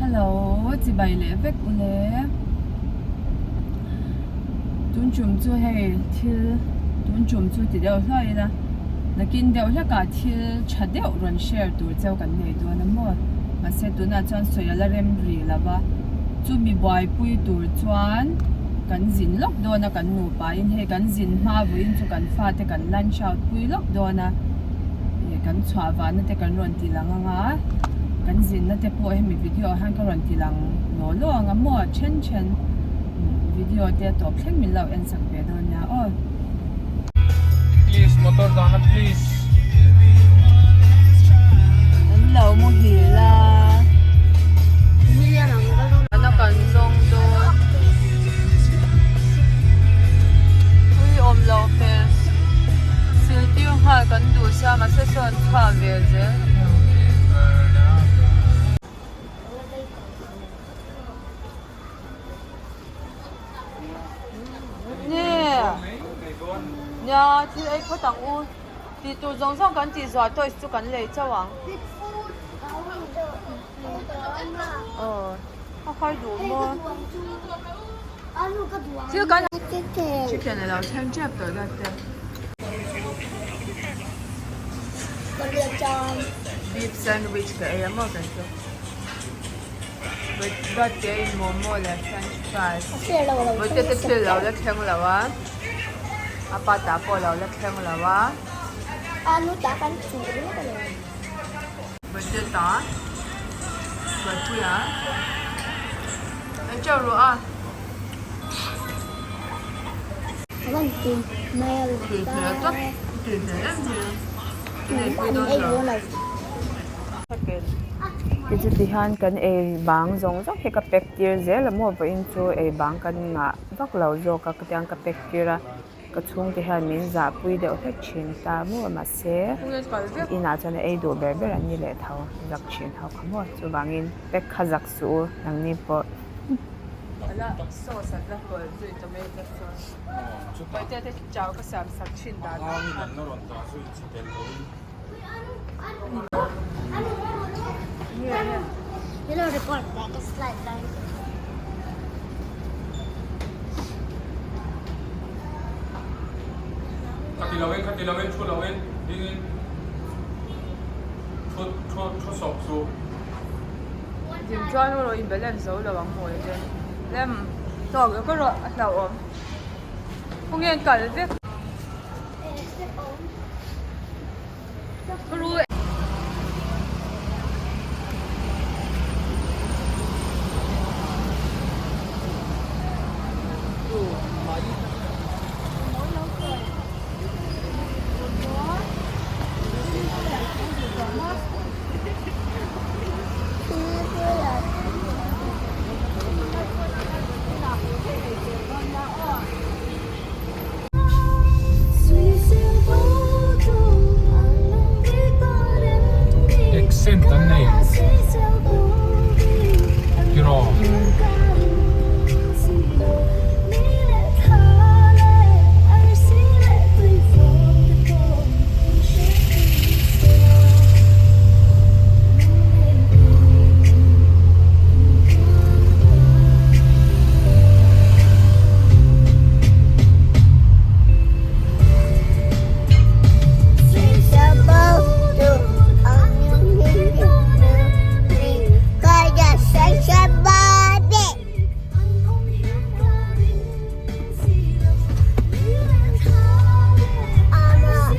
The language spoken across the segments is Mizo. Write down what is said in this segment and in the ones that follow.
Hello chibai leh vek u le. Tun tum chu hei thil tun tum chu ti deuh hluai ila nakin deuh hlekah thil tha deuh rawn share tur cheu kan nei dawn a maw mahse tunah chuan sawi a la rem ri lo va chumi buaipui tur chuan kan zin lawk dawn a kan nupa in hei kan zin hma vawiin chu kan fate kan lunch out pui lawk dawn a ih kan chhuah vahna te kan rawn ti lang ang a kan zinna te pawh hemi video ah hian ka rawn ti lang law law ang a maw then then video te a tawp thleng min lo en sak ve dawn nia aw. Please motor dana please. An lo muhil a. Ana kan zawng dawn. Ui awm lo hmel. Siltir nghal kan duh sia mahse sawn chhuah ve zel. Nia thil ei phawt ang u. Tih tur zawng zawng kan tih zuah toys chu kan lei chauh ang. Aw a khai duh maw? Thil kan chicken a lo thleng tep tawh dat te. Beef sandwich ka ei a maw kan chu. Dawt te in momo leh french fries. Vawiin te thil lo la thleng lo a. A pa ta pawh lo la thleng lo a. Vawiin ta Vawipuia an chauh ruh a. Tui hmel tak tui hmel em em a. Ti chu tihian kan ei bang zawng zawng hi ka pack tir zel a maw vawiin chu ei bang kan ngah vak lo zawk a khatiang ka pack tir a ka chhungte hian min zahpui deuh hlek thin ta maw mahse inah chuan a ei duh ber ber an ni leh tho zak thin ho kha maw chuvangin pack kha zak suh u nangni pawh. Khati lo in khati lo in thu lo in ding in thu thu thu sawp suh. Din chuan erawh in balance zo lo ang mawi te lem tawk lo ka rawh a hlauhawm khawnge an kal vek. Accent an nei tiraw.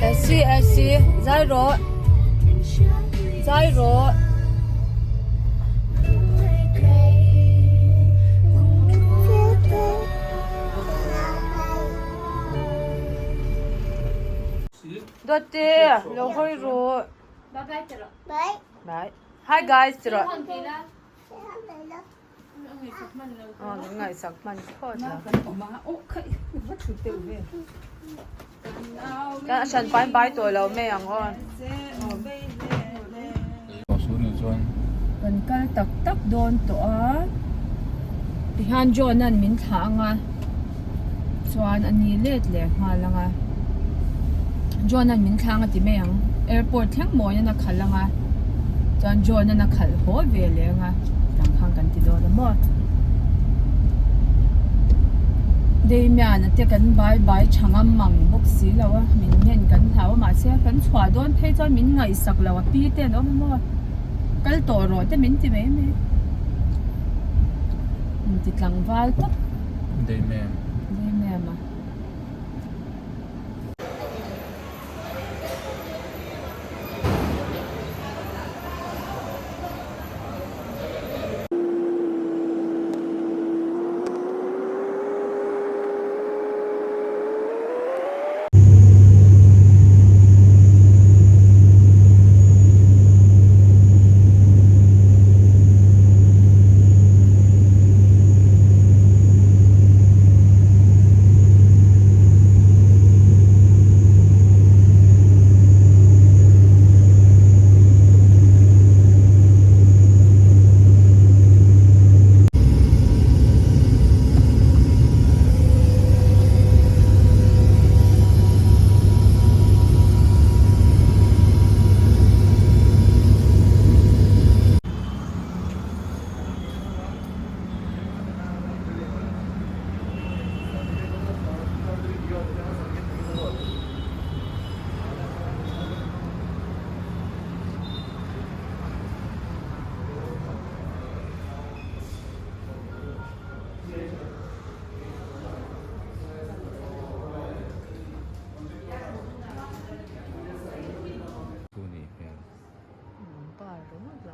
Esi Esi zai rawh zai rawh. Dawtte lo hawi rawh. Bye. Hi guys ti rawh. Aw min ngaihsak hman phawt la. Kan a hran pai pai tawh lo mai ang aw. Kan kal tak tak dawn tawh a tihian John an min thlah ang a chuan a ni let leh nghal ang a John an min thlang a ti mai ang airport thleng mawiin a khalh ang a chuan John an a khalh haw ve leh ang a. khan kan ti dawn a maw. Damian-a te kan bai bai tha ngam mang bawk si lo a, min nghen kan hlau a mahse kan chhuah dawn phei chuan min ngaihsak lo a pi te an awm a maw kal tawh rawh te min ti mai mai inti tlangval tawp. Damian. Damian-a.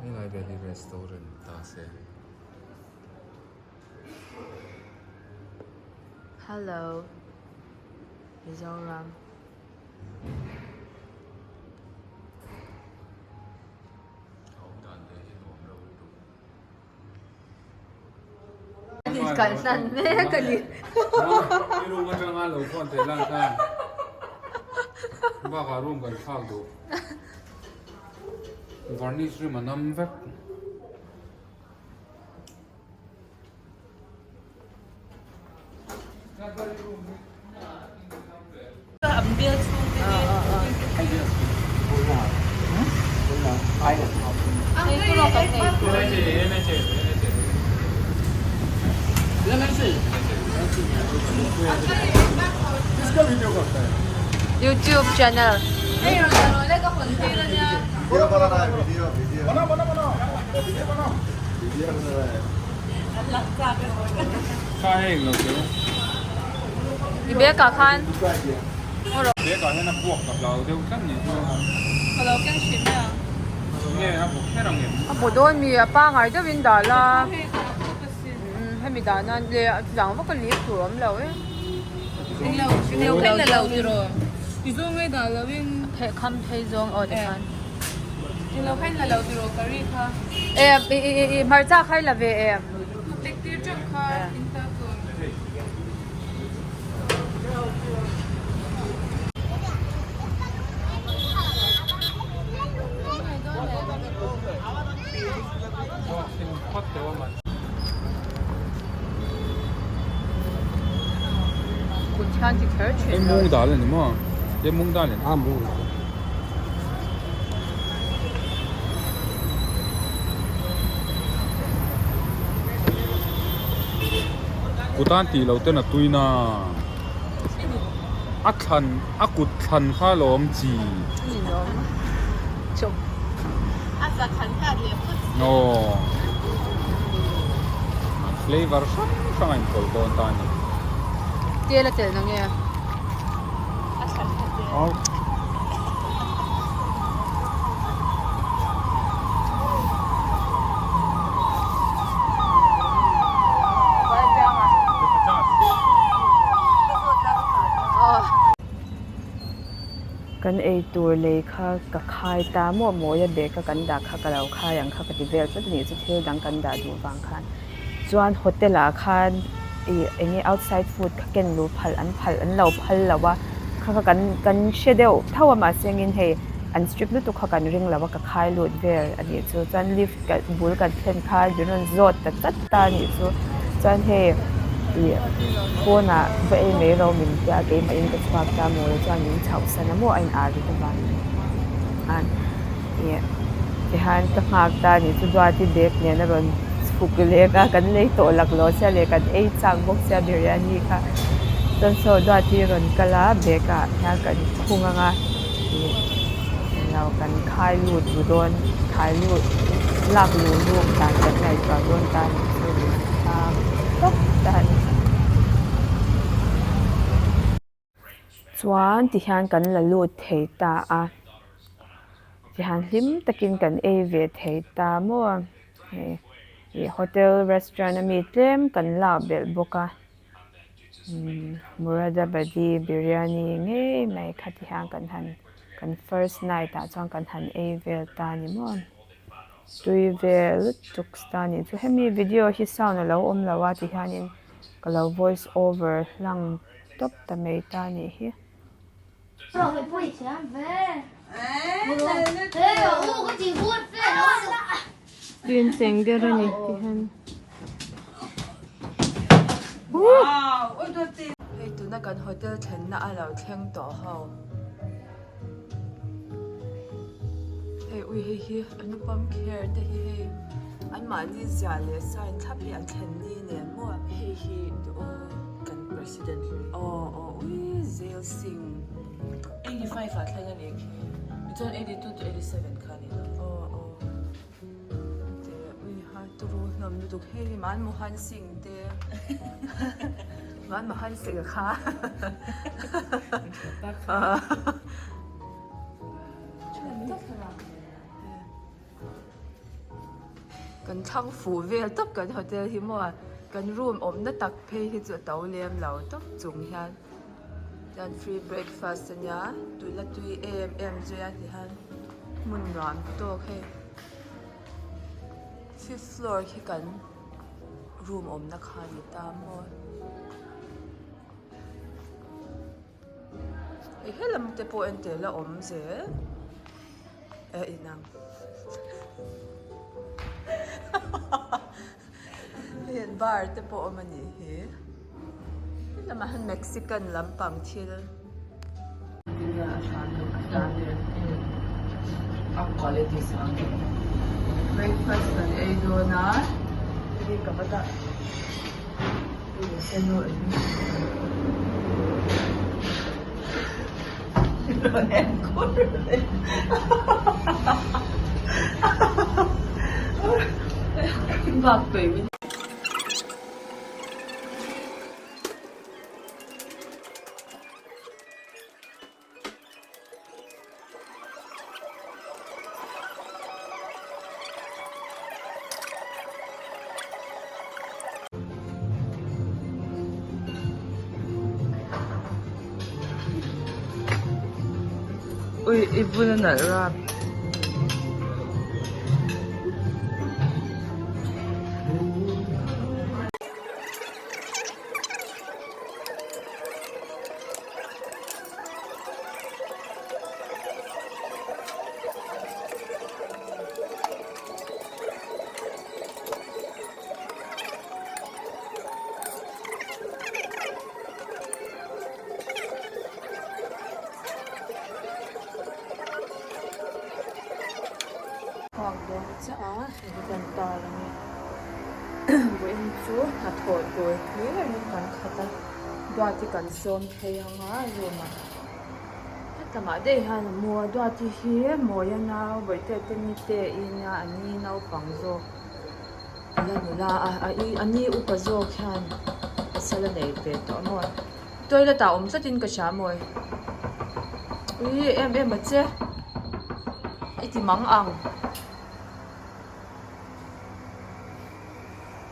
Helai vel hi restaurant ta se. Hello Mizoram. Kan hlan mek a ni. I room atanga lo phone thei lan khan bakah room kan thlak duh. Varnish rim a nam vek. YouTube channel. I bag ah khan Bag ah hian a puak ka hlau deuh tlat ni chu. Ka lo keng hrim e a. Nge a bu kher ang em? A bu dawn mi a pangai deuhin dah la. Hemi dah nan leh a dang vak a lip tur a awm lo e. Englo englo khen la lo tiraw? Ti zawng nge dah lo in. Kham phei zawng aw tikhan. Englo khen la lo tiraw curry kha. E i i i hmarcha kha i la ve em? Tek tir teuh kha in ta tur. Kut hian ti kher thin lo. Mung dal ani maw? He mung dal ani. A mung dal. Kutan tih loh ten a tui na. A thlan a kut thlan kha lawm chi. Aw flavour hrang hrang a inpawlh dawn ta a ni. Tel a telh na nge? Aw. Kan ei tur lei kha ka khai ta maw mawi a bag a kan dah kha ka lo khai ang kha ka ti vel tlat a nih chu thil dang kan dah duh vang khan chuan hotel ah khan ih eng nge outside food kha ken luh phalh an phalh an lo phal lo a kha kha kan kan hre deuh tho a mahse engin hei an strict lutuk kha kan ring lo a ka khai lut vel a nih chu chuan lift ka bul kan thlen khan min rawn zawt ta chat ta a nih chu chuan hei ih pawnah va ei mai ro min tia keimah in ka chhuak ta maw le chuan min chhoh san a maw a in ar rit avangin khan ih tihian ka nghak ta a nih chu duati bag nen a rawn. chhuk lek a kan lei tawh laklawh sia leh kan ei chak bawk sia biryani kha chuan saw duati rawn kal a bag ah hian kan khung ang a ih englo kan khai lut bu dawn khai lut lak luh ruk dan kan ngaihtuah dawn ta a ni chu tawp ta a ni. Chuan tihian kan la lut thei ta a, tihian hlim takin kan ei ve thei ta maw hei ih hotel restaurant ami tlem kan lak belh bawk a umm Muradabadi biryani ngei mai kha tihian kan han kan first night ah chuan kan han ei vel ta a ni maw tui vel lutuk ta a ni chu hemi video hi sound a lo awm lo a tihianin ka lo voice over hlang. Tawp ta mai ta nih hi. Tun cheng der a ni ti hian. Hei tuna kan hotel thlenna a lo thleng tawh ho. Hei ui hei hi Anupam Kher te hi hei anmahni ziah leh sign thlap hi an thlen ni nen maw. Hei hi aw kan president hlui aw aw ui Zel Singh 85 ah thleng a nih khi tichuan 82 to 87 kha a ni lo aw aw te ui ha turu hlawm lutuk hei hi Manmohan Singh te Manmohan Singh kha Kan thlang fuh vel tawp kan hotel hi maw kan room awmna tak phei hi chu a to lem lo tawp chung hian chuan free breakfast ania tui la tui em em zui a tihian hmun nuam tawk hei fifth floor khi kan room awmna kha a ni ta maw. Hei helam te pawh en tel a awm zel e inang hei an bar te pawh awm a nih hi helamah hian mexican lampang thil breakfast kan ei dawn a hei ka va dah. Ui i bula nalh rap. Park dawn chiah a hei hi kan tar ang e vawiin chu hnathawh tur hlir in kan khat a duati kan sawm phei ang a room ah hetlangah daih hian a mu a duati hi mawia nau bawihte te ni te ina an ni naupang zawk a la nula a a i a ni upa zawk hian pasal a nei ve tawh a maw toilet ah awm tlatin ka hria mawi ui em em a che i ti mang ang.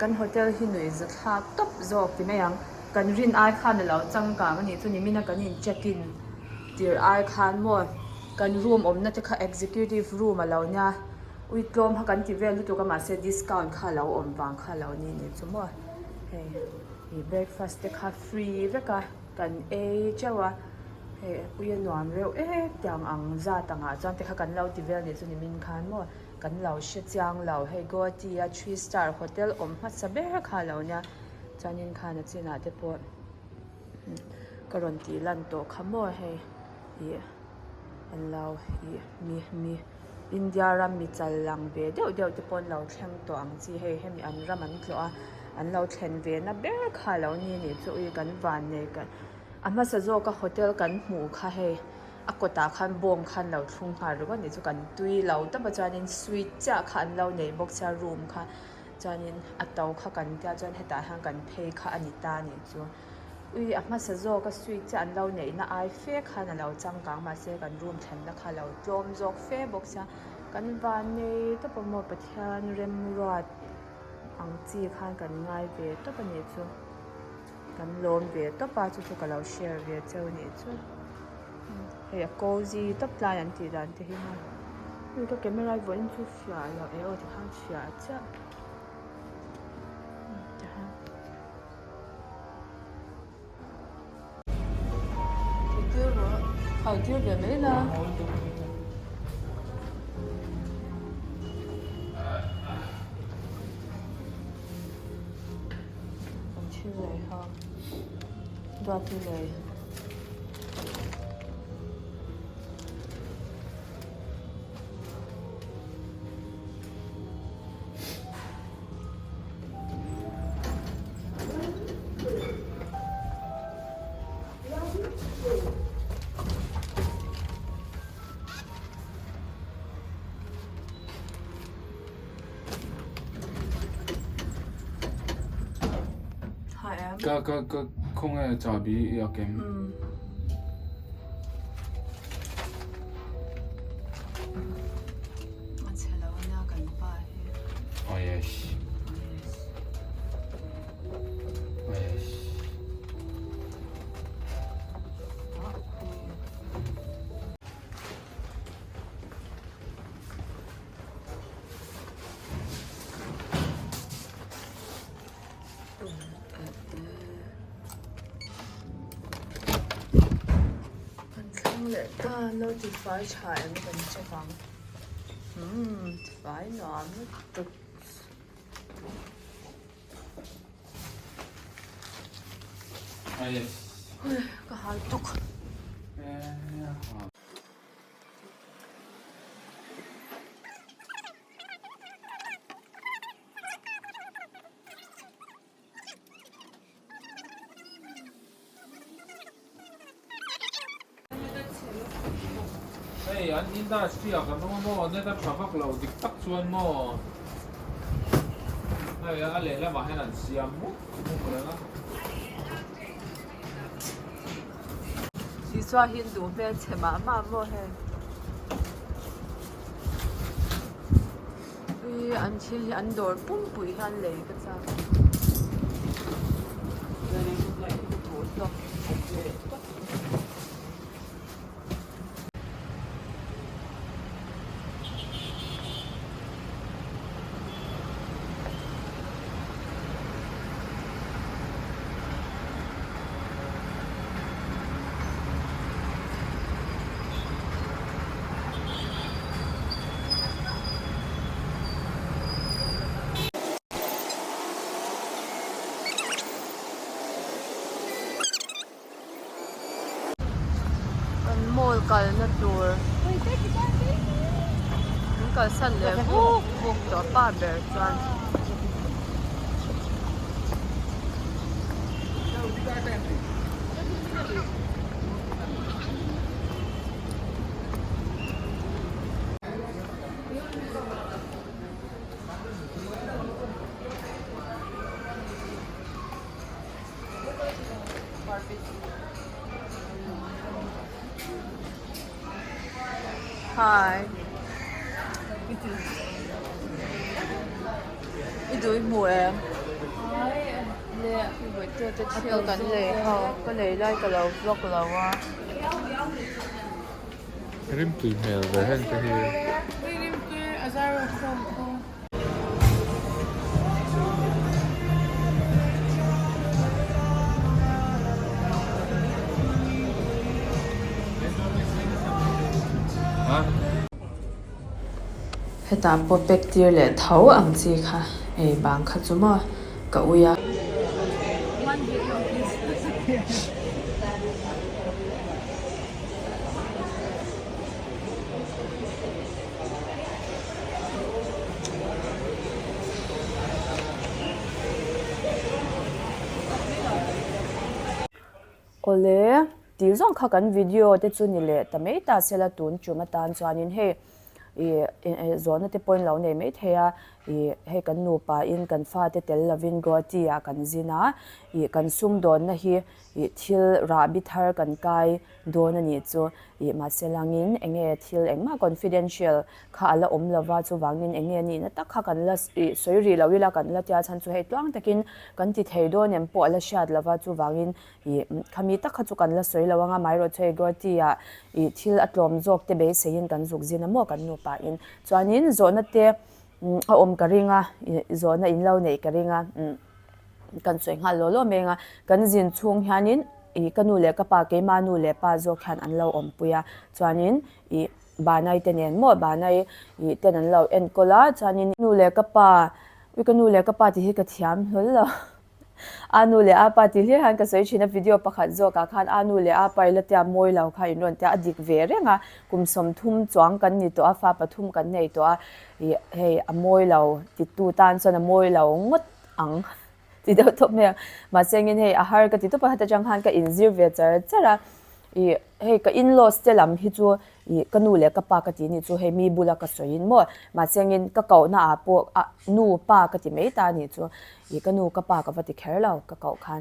Kan hotel hi nuih za thlak tawp zawk ti mai ang. Kan rin ai khan a lo changkang a nih chu nimin a kan in check in tir ai khan maw kan room awmna te kha executive room a lo nia ui tlawm kha kan ti vel lutuk a mahse discount kha a lo awm vang kha a lo ni nih chu maw hei ih breakfast te kha free vek a kan ei teuh a hei ui a nuam reuh em tiang ang zat angah chuan te kha kan lo ti vel nih chu nimin khan maw. Kan lo hre chiang lo, hei Guwahati a three star hotel awm hmasa ber kha a lo nia, chuanin khan a chinah te pawh ka rawn tih lan tawh kha maw hei ih an lo ih mi mi. India ram mi chal lang ve deuh deuh te pawh an lo thleng tawh ang chi hei hemi an ram an tlawh a an lo thlen ve na ber kha a lo ni nih chu ui kan van nei ka a hmasa zawk a hotel kan hmuh kha hei a kawtah khan bawng kha an lo thlung nghal ringawt nih chu kan tui lo tawp a chuanin suite chiah kha an lo nei bawk sia room kha chuanin a to kha kan tia chuan hetah hian kan phei kha a ni ta nih chu. Ui a hmasa zawk a suite chiah an lo neihna ai fe khan a lo changkang mahse kan room thlenna kha a lo tlawm zawk fe bawk sia kan van nei tawp a maw Pathian remruat ang chi khan kan ngai ve tawp a nih chu kan lawm ve tawp a chu chu ka lo share ve cheu a nih chu hei a cozy tawp tlai an tih dan te hi maw ui ka camera hi vawiin chu fiah loh eh aw tikhan fiah chiah tikhan. Khaltir ve mai la. Kan thil lei ha. Duati lei. Ka ka ka khawnge chahbi i a kem. A chhe lo ania kan pa hi. Oh yes. Oh yes. Kan thlang leh ta lo ti fai tha em kan check ang umm ti fai nuam lutuk. Ka hal tuk. Hei an industry ah kan awm a maw net a tha vak lo dik tak chuan maw hei a lehlamah hian an siam mup mup reng a. Isua hi an duh hmel chhe mah mah maw hei. Ui an thil hi an dawr pumpui hian lei ka chak. Kan mall kalna tur min kalsan leh vuk vuk tawh pa ber chuan. Hi. I duh i hmu em? Bawihte te thil kan lei ho ka lei lai ka lo vlog lo a. Rimtui hmel ve heng te hi. Rimtui a zar khawm khawm. Hetah pawh pack tir leh tho ang chi kha ei bang kha chu maw ka ui a. Awle, tih zawng kha kan video te chu ni leh ta mai ta sela tun tum atan chuanin hei ih zawhna te pawhin lo nei mai thei a, ih hei kan nupa in kan fate tel lovin Guwahati ah kan zin a, ih kan sumdawnna hi ih thil rahbi thar kan kai dawn a nih chu ih mahse langin enge thil engmah confidential kha a la awm lova chuvangin enge nihna tak kha kan la ih sawi rih lo ila kan la tia chhan chu hei tluang takin kan ti thei dawn em pawh a la hriat lova chuvangin ih khami tak kha chu kan la sawi lo anga mai rawh chu hei Guwahati ah ih thil a tlawm zawk te beiseiin kan zuk zin a maw kan nupa in chuanin zawhna te a awm ka ring a ih zawhna in lo neih ka ring a umm. Kan sawi nghal law law mai ang a, kan zin chhung hianin ih ka nu leh ka pa keima nu leh pa zawk hian an lo awmpui a, chuanin ih Banai te nen maw Banai ih ten an lo enkawl a, chuanin nu leh ka pa ui ka nu leh ka pa tih hi ka thiam hlawl lo a nu leh a pa tih hlir hian ka sawi thin a video pakhat zawkah khan a nu leh a pa ila tia mawi lo kha in rawn tia a dik ve reng a, kum 30 chuang kan ni tawh a fa pathum kan nei tawh a ih hei a mawi lo titu tan chuan a mawi lo ngawt ang ti deuh tawp mai a mahse engin hei a har ka ti tawp a heta tang khan ka inzir ve char char a ih hei ka in-laws te lam hi chu ih ka nu leh ka pa ka tih nih chu hei mi bula ka sawi in maw mahse engin ka kohna ah pawh ah nu pa ka ti mai ta a nih chu ih ka nu ka pa ka va ti kher lo ka koh khan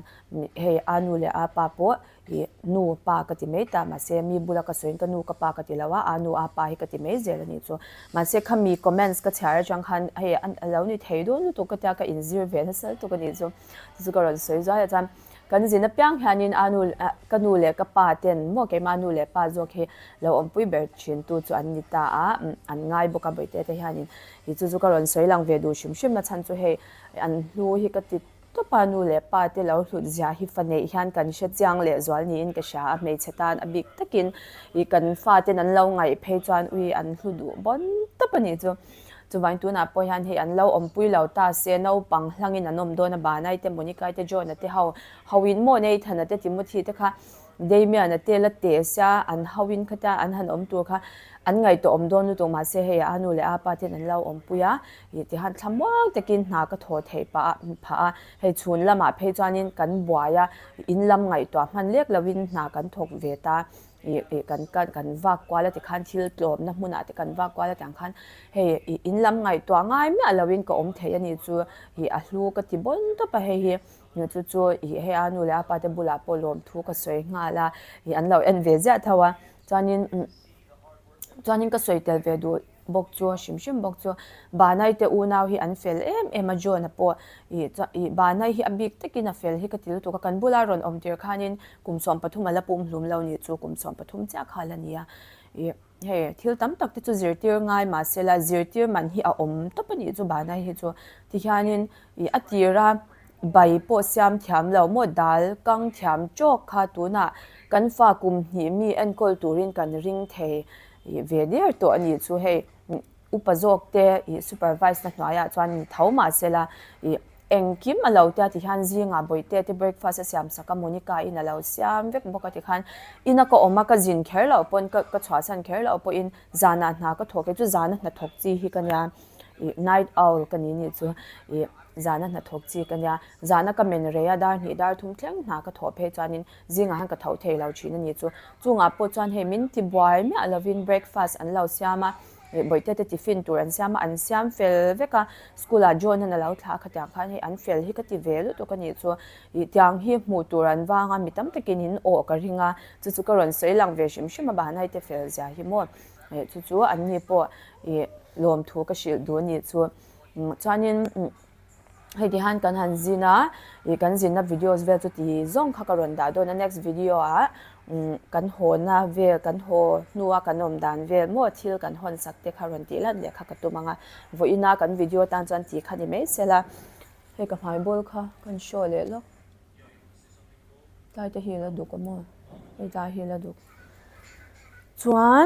hei a nu leh a pa pawh Ih, nu, pa ka ti mai ta, mahse mi bula ka sawiin ka nu ka pa ka ti lo a, a nu a pa hi ka ti mai zel a nih chu. Mahse khami comments ka chhiar atang khan hei a lo ni thei dawn lutuk ka tia ka inzir ve nasa lutuk a nih chu. Chu chu ka rawn sawi zuai a chuan kan zin apiang hianin a nu ka nu leh ka pa ten maw keimah nu leh pa zawk hi lo awmpui ber thin tu chu an ni ta a, an ngai bawk a bawihte te hianin. Ih chu chu ka rawn sawi lang ve duh hrim hrim a chhan chu hei an hnu hi ka ti Tawpa nu leh pa te lo hlut zia hi fa neih hian kan hre chiang leh zual niin ka hria a, hmeichhe tan a bik takin ih kan fa ten an lo ngaih phei chuan ui an hlu duh bawn tawp a nih chu. Chuvangin tunah pawh hian hei an lo awmpui lo ta se naupang hlangin an awm dawn a, Banai te, Monica-i te, John-a te ho hoin maw Nathan-a te, Timothy te kha Damian-a te la teh sia an hauin khatia an han awm tur kha an ngaihtuah awm dawn lutuk mahse hei a nu leh a pa ten an lo awmpui a ih tihan thlamuang takin hna ka thaw theih pah a phah a hei chhun lamah phei chuanin kan buai a in lam ngaihtuah hman lek lovin hna kan thawk ve ta ih ih kan kan kan vak kual a tikhan thil tlawmna hmunah te kan vak kual a tiang khan hei ih in lam ngaihtuah ngai miah lovin ka awm thei a ni chu ih a hlu ka ti bawn tawp a hei hi. Chu chu ih hei a nu leh a pa te bulah pawh lawmthu ka sawi nghal a, ih an lo en ve ziah tho a, chuanin umm chuanin ka sawi tel ve duh bawk chu hrim hrim bawk chu Banai te unau hi an fel em em a John a pawh ih chuan ih Banai hi a bik takin a fel hi ka ti lutuk a, kan bula rawn awm tir khanin kum 13 a la pum hlum lo nih chu kum 13 chiah kha la ni a ih. Hei, thil tam tak te chu zirtir ngai mah se la, zirtir man hi a awm tawp a nih chu Banai hi chu. Tihianin ih a tira bai pawh siam thiam lo maw dal kang thiam tawk kha tunah kan fa kum hnih mi enkawl turin kan ring thei ih ve der tawh a nih chu. Hei, upa zawk te ih supervise na hnuaiah chuan ni tho mah se la ih Engkim a lo tia tihian zingah Bawihte te breakfast a siam sak a, Monica in a lo siam vek bawk a tikhan ina ka awm a, ka zin kher loh pawn ka ka chhuahsan kher loh pawhin zanah hna ka thawk e chu zana hnathawk chi hi ka nia ih night owl ka ni nih chu ih zana hnathawk chi ka nia zana ka men rei a dar hnih dar thum thleng hna ka thawh phei chuanin zingah hian ka tho thei lo thin a ni chu chungah pawh chuan hei min ti buai miah lovin breakfast an lo siam a. Bawihte te tiffin tur an siam a, an siam fel vek a, school ah John an a lo thlah a khatiang khan hei an fel hi ka ti ve lutuk a nih chu, ih tiang hi hmuh tur an vang a mi tam takin in awh ka ring a, chu chu ka rawn sawi lang ve hrim hrim a Bahnai te fel zia hi maw, ih chu chu an ni pawh ih lawmthu ka hrilh duh a nih chu, chuanin. Hei ti hian kan han zin a, ih kan zinna videos vel chu ti zawng kha ka rawn dah dawn a next video ah kan hawna vel kan haw hnua kan awm dan vel maw thil kan hawn sak te kha rawn tih lan leh kha ka tum ang a, vawiina kan video tan chuan tih kha ni mai sela hei ka hmai ball kha kan show leh lawk. Tlai te hi la duk a maw? Hei tlai hi la duk. Chuan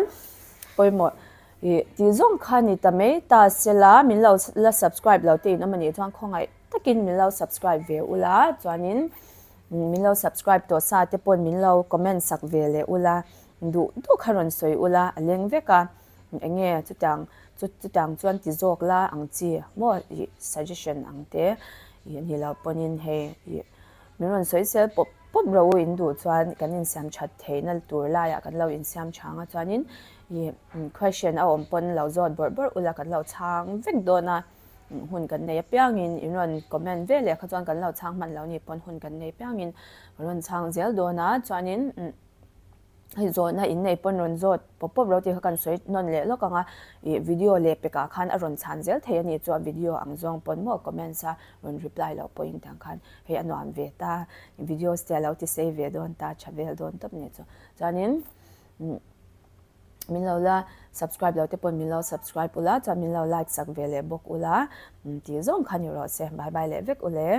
pawimawh ih tih zawng kha ni ta mai ta sela min lo la subscribe lo te in awm a nih chuan khawngaih takin min lo subscribe ve ula chuanin min lo subscribe tawh sa te pawn min lo comment sak ve leh ula duh duh kha rawn sawi ula a leng vek a eng nge chutiang chu chutiang chuan ti zawk la ang chi maw ih suggestion ang te ih ni lo pawnin hei ih. Min rawn sawi sel pawp pawp ro in duh chuan kan insiam that theihna tur laiah kan lo insiam tha ang a chuanin ih question a awm pawn lo zawt bawrh bawrh ula kan lo chhang vek dawn a hun kan nei apiangin in rawn comment ve leh kha chuan kan lo chhang hman lo ni pawn hun kan nei apiangin kan rawn chhang zel dawn a chuanin hei zawhna in nei pawn rawn zawt pawp pawp lo tih kha kan sawi nawn leh lawk ang a ih video leh pekah khan a rawn chhan zel thei a ni chuan video ang zawng pawn maw comments a rawn reply loh pawhin tiang khan hei a nuam ve ta videos te a lo ti sei ve dawn ta tha vel dawn tawp ni chu chuanin min lo la subscribe lo te pawn min lo subscribe ula chuan min lo like sak ve leh bawk ula tih zawng kha ni rawh se bye bye leh vek ule.